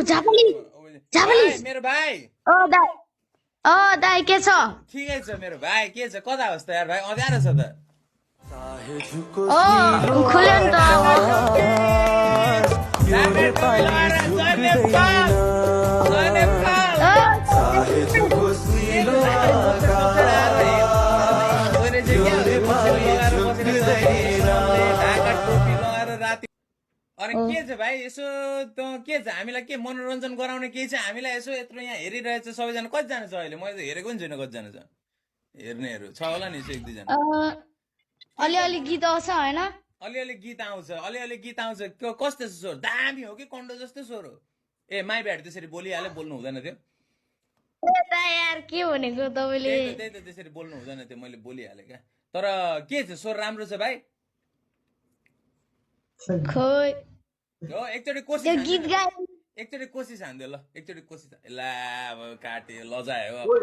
झापली झापली भाइ, मेरो भाइ दाइ के छ ठिकै छ मेरो भाइ। के छ, कता होस् त यार भाइ? अँध्यारो छ त। खुल्यो नि त रामे टोपी लगाएर जय नेपाल, जय नेपाल। छोरी चाहिँ क्या हो, मसिनो लगाएर बसेर ढाका टोपी लगाएर राति। अनि के छ भाइ, यसो त के छ, हामीलाई के मनोरञ्जन गराउने केही छ? हामीलाई यसो यत्रो यहाँ हेरिरहेछ सबैजना। कतिजना छ अहिले? मैले त हेरेको पनि छैन कतिजना छ। हेर्नेहरू छ होला नि यसो एक दुईजना। अलिअलि गीत आउँछ होइन अलिअलि गीत आउँछ, अलिअलि गीत आउँछ। कस्तो छ स्वर? दामी हो कि कन्डो जस्तो स्वर हो? ए माई भ्याट त्यसरी बोलिहाले, बोल्नु हुँदैन थियो। यार के भनेको तपाईँले त्यही त त्यसरी बोल्नु हुँदैन थियो, मैले बोलिहालेँ क्या। तर के छ, स्वर राम्रो छ भाइ? खोइ हो एकचोटि कोसिस त्यो गीत गाए एकचोटि कोसिस हान्दियो ल, एकचोटि कोसिस। ला अब काट्यो, लजायो।